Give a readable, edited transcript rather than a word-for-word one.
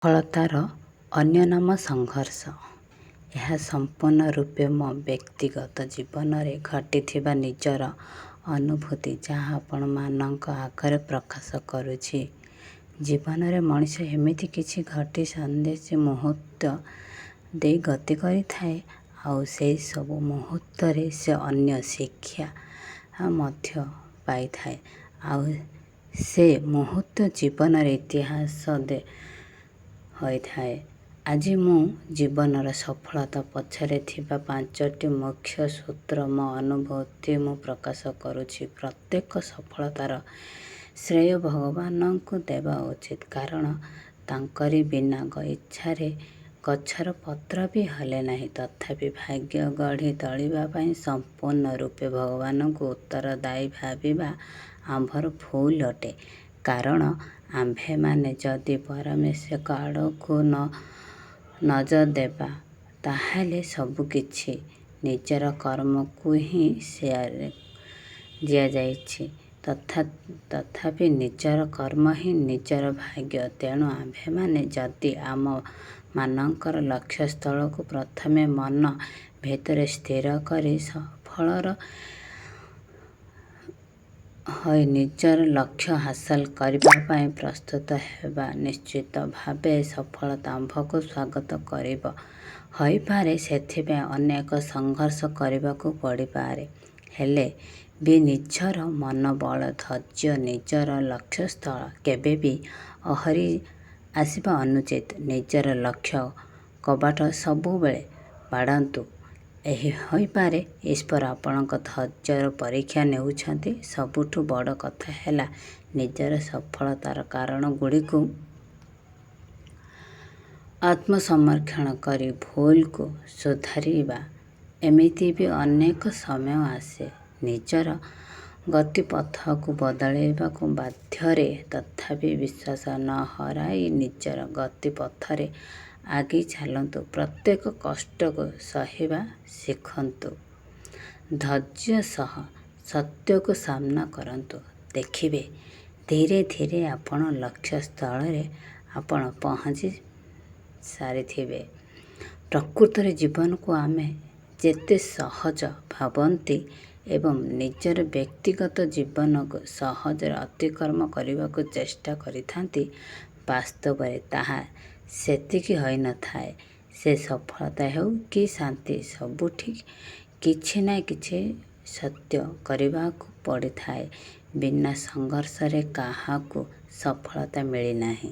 ସଫଳତାର ଅନ୍ୟ ନାମ ସଂଘର୍ଷ। ଏହା ସମ୍ପୂର୍ଣ୍ଣ ରୂପେ ମୋ ବ୍ୟକ୍ତିଗତ ଜୀବନରେ ଘଟିଥିବା ନିଜର ଅନୁଭୂତି, ଯାହା ଆପଣମାନଙ୍କ ଆଗରେ ପ୍ରକାଶ କରୁଛି। ଜୀବନରେ ମଣିଷ ଏମିତି କିଛି ଘଟିସନ୍ଧି ମୁହୂର୍ତ୍ତ ଦେଇ ଗତି କରିଥାଏ। ଆଉ ସେହିସବୁ ମୁହୂର୍ତ୍ତରେ ସେ ଅନ୍ୟ ଶିକ୍ଷା ମଧ୍ୟ ପାଇଥାଏ। ଆଉ ସେ ମୁହୂର୍ତ୍ତ ଜୀବନର ଇତିହାସ ହୋଇଥାଏ। ଆଜି ମୁଁ ଜୀବନର ସଫଳତା ପଛରେ ଥିବା ପାଞ୍ଚଟି ମୁଖ୍ୟ ସୂତ୍ର ମୋ ଅନୁଭୂତି ମୁଁ ପ୍ରକାଶ କରୁଛି। ପ୍ରତ୍ୟେକ ସଫଳତାର ଶ୍ରେୟ ଭଗବାନଙ୍କୁ ଦେବା ଉଚିତ, କାରଣ ତାଙ୍କରି ବିନା ଇଚ୍ଛାରେ ଗଛର ପତ୍ର ବି ହଲେ ନାହିଁ। ତଥାପି ଭାଗ୍ୟ ଗଢ଼ି ତୋଳିବା ପାଇଁ ସମ୍ପୂର୍ଣ୍ଣ ରୂପେ ଭଗବାନଙ୍କୁ ଉତ୍ତରଦାୟୀ ଭାବିବା ଆମ୍ଭର ଭୁଲ ଅଟେ, କାରଣ ଆମ୍ଭେମାନେ ଯଦି ପରମେଶ୍ୱରଙ୍କ ଆଡ଼କୁ ନଜର ଦେବା, ତାହେଲେ ସବୁକିଛି ନିଜର କର୍ମକୁ ହିଁ ଶ୍ରେୟ ଦିଆଯାଇଛି। ତଥାପି ନିଜର କର୍ମ ହିଁ ନିଜର ଭାଗ୍ୟ। ତେଣୁ ଆମ୍ଭେମାନେ ଯଦି ଆମ୍ଭମାନଙ୍କର ଲକ୍ଷ୍ୟସ୍ଥଳକୁ ପ୍ରଥମେ ମନ ଭିତରେ ସ୍ଥିର କରି ସଫଳ ହୋଇ ନିଜର ଲକ୍ଷ୍ୟ ହାସଲ କରିବା ପାଇଁ ପ୍ରସ୍ତୁତ ହେବା, ନିଶ୍ଚିତ ଭାବେ ସଫଳତା ଆମ୍ଭକୁ ସ୍ୱାଗତ କରିବ। ହୋଇପାରେ ସେଥିପାଇଁ ଅନେକ ସଂଘର୍ଷ କରିବାକୁ ପଡ଼ିପାରେ, ହେଲେ ବି ନିଜର ମନୋବଳ, ଧୈର୍ଯ୍ୟ, ନିଜର ଲକ୍ଷ୍ୟସ୍ଥଳ କେବେବି ଓହରି ଆସିବା ଅନୁଚିତ। ନିଜର ଲକ୍ଷ୍ୟ କବାଟ ସବୁବେଳେ ବାଡ଼ାନ୍ତୁ। ହୋଇପାରେ ଈଶ୍ୱର ଆପଣଙ୍କ ଧୈର୍ଯ୍ୟର ପରୀକ୍ଷା ନେଉଛନ୍ତି। ସବୁଠୁ ବଡ଼ କଥା ହେଲା ନିଜର ସଫଳତାର କାରଣଗୁଡ଼ିକୁ ଆତ୍ମସମୀକ୍ଷଣ କରି ଭୁଲକୁ ସୁଧାରିବା। ଏମିତି ବି ଅନେକ ସମୟ ଆସେ, ନିଜର ଗତିପଥକୁ ବଦଳାଇବାକୁ ବାଧ୍ୟରେ। ତଥାପି ବିଶ୍ୱାସ ନ ହରାଇ ନିଜର ଗତିପଥରେ ଆଗେଇ ଚାଲନ୍ତୁ। ପ୍ରତ୍ୟେକ କଷ୍ଟକୁ ସହିବା ଶିଖନ୍ତୁ। ଧୈର୍ଯ୍ୟ ସହ ସତ୍ୟକୁ ସାମ୍ନା କରନ୍ତୁ। ଦେଖିବେ ଧୀରେ ଧୀରେ ଆପଣ ଲକ୍ଷ୍ୟସ୍ଥଳରେ ଆପଣ ପହଞ୍ଚି ସାରିଥିବେ। ପ୍ରକୃତରେ ଜୀବନକୁ ଆମେ ଯେତେ ସହଜ ଭାବନ୍ତି ଏବଂ ନିଜର ବ୍ୟକ୍ତିଗତ ଜୀବନକୁ ସହଜରେ ଅତିକ୍ରମ କରିବାକୁ ଚେଷ୍ଟା କରିଥାନ୍ତି, ବାସ୍ତବରେ ତାହା ସେତିକି ହୋଇନଥାଏ। ସେ ସଫଳତା ହେଉ କି ଶାନ୍ତି, ସବୁଠି କିଛି ନା କିଛି ସତ୍ୟ କରିବାକୁ ପଡ଼ିଥାଏ। ବିନା ସଂଘର୍ଷରେ କାହାକୁ ସଫଳତା ମିଳିନାହିଁ।